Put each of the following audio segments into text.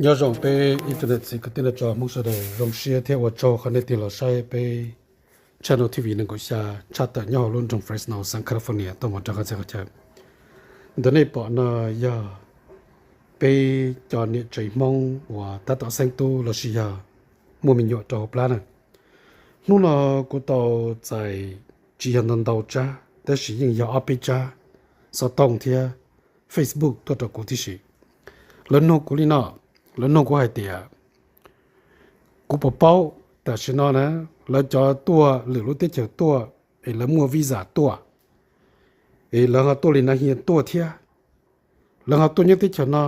Nyob zoo peb internet txiv kwv tij neej tsa Hmoob sawv daws, zoo siab thiab ua tsaug qhov nej tig los saib peb channel T V nees nkaum xya tshaj tawm nyob hauv lub nroog Fresno, xeev California tuaj mus rau qhov txhia qhov chaw. Ntawm nej pom no yog peb cov niam tsev Hmoob uas tab tom xeeb tub lossis yog muaj me nyuam rau hauv plab na. Hnub no kuv tau txais tsis yog ntau ntau tsab, tab sis yeej yog ob peb tsab xov tooj thiab Facebook tuaj rau kuv tib si. Lawv nug kuv li no, lawv nug kuv hais tias, kuv puas paub tam sim no na, lawv cov tuaj lwm lub teb chaws tuaj, es lawv muaj visa tuaj, es lawv ho tuaj li na hias tuaj thiab, lawv ho tuaj nyob teb chaws no,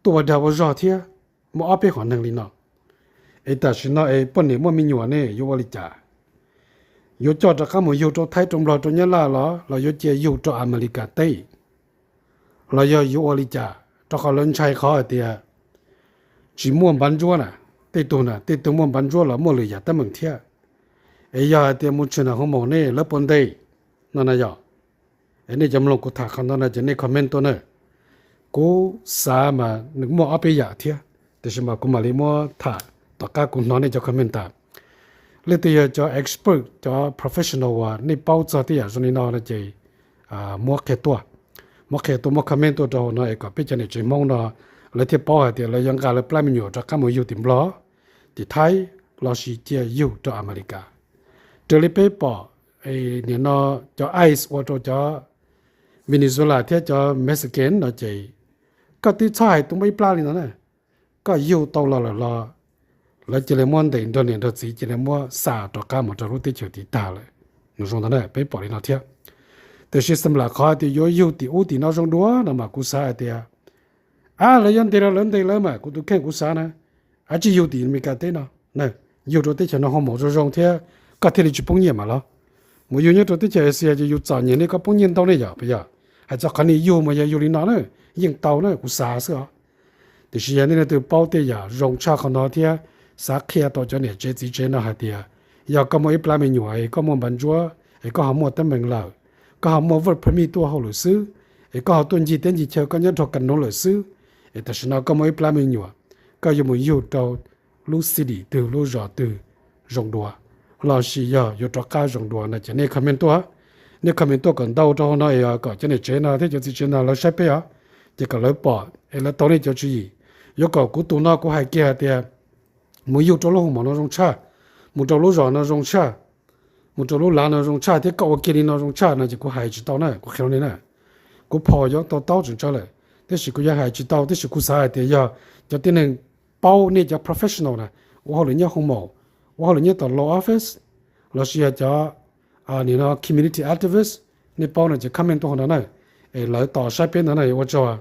tuaj ua dag ua zog thiab, muaj ob peb hom neeg li no. Es tam sim no es poj niam muaj me nyuam ne yuav ua li cas? Yuav coj rov qab mus yug rau Thaib, rau Nplog, rau Nyab Laj los, los yuav cia yug rau Amelikas teb, los yog yuav ua li cas? Rau qhov lawv ntshai qhov hais tias tsis muaj npav ntsuab na, tej tug na, tej tug muaj npav ntsuab los muaj lwm yam teeb meem thiab. Es yog hais tias mus tshwm nram hoo maum ne lawv puas ntes no na yog? Es nej cov mloog kuv tham qhov no no ces nej comment tuaj na. Kuv xav mas nws muaj ob peb yam thiab, tiam sis mas kuv mam li muab tham tom qab kuv hnov nej cov comment tas. Leej twg yog cov expert, cov professional uas nej paub txog tej yam zoo li no no ces muab qhia tuaj, muab qhia tuaj, muab comment tuaj rau hauv no es kom peb cov niam tsev Hmoob no lawv thiaj paub hais tias lawv yuav nqa lawv plab me nyuam rov qab mus yug tim Nplog, tim Thaib, lossis cia yug rau Amelikas. Raws li peb pom, nim no cov ice ua rau cov Venezuela thiab cov Mexican no ces koj twb txhob hais tus muaj ib plab li no na, koj yug tau los lawm los lawv cia li muab ntes nrog niam nrog txiv, cia li muab xa rov qab mus rau lub teb chaws tid tag lawm. Nws zoo ntawd na, peb pom li no thiab. Tiam sis xam lam qhov tias yuav yug tim ub tim no zoo dua no mas kuv xav hais tias, a, lawv yuav ntes los lawv ntes lawv mas, kuv tus kheej kuv xav na, a, tsis yug tim Amelikas teb no, yug rau teb chaws no hoo maum zoo zoo thiab koj thiaj li tsis poob nyiaj mas los. Mus yug nyob rau teb chaws Asia ces yus txom nyem ne, koj poob nyiaj ntau ne yom, puas yog? Hais txog qhov niag yug mas yog yug li no na, yeej tau na, kuv xav xwb os. Tiam sis yog nej leej twg paub tej yam zoo tshaj qhov no thiab xav qhia tau cov niam tsev txiv tsev no hais tias yog koj muaj ib plab me nyuam es koj muaj npav ntsuab es koj ho muaj teeb meem lawm, koj ho muaj work permit tuaj hauj lwm xwb, es koj ho tuaj ncig teb ncig chaw koj nyob rau kas nuv lawm xwb, es tam sim no koj muaj ib plab me nyuam, koj yuav mus yug rau lub city twg lub zos twg zoo dua, lossis yog yuav rov qab zoo dua no ces nej comment tuaj, nej comment tuaj kom ntau rau hauv no es kom cov niam tsev no thiab cov txiv tsev no lawv saib peb os, ces kom lawv pom es lawv tau nej cov tswv yim. Yuav kom kuv tus no kuv hais kiag hais tias mus yug rau lub hoo maum no zoo tshaj, mus rau lub zos no zoo tshaj, mus rau lub lav no zoo tshaj thiab koj ua kiag li no zoo tshaj no ces kuv hais tsis tau na, kuv qhia rau nej na. Kuv phom yuav tau taub tseem tsawg lawm, tab sis kuv yuav hais tsis tau, tab sis kuv xav hais tias yog cov tib neeg paub, nej cov professional na, ua hauj lwm nyob hoo maum, ua hauj lwm nyob tom law office, lossis yog cov nim no community activist, nej paub no ces comment tuaj hauv no na, es lawv tos saib peb ntawd na, ua tsaug.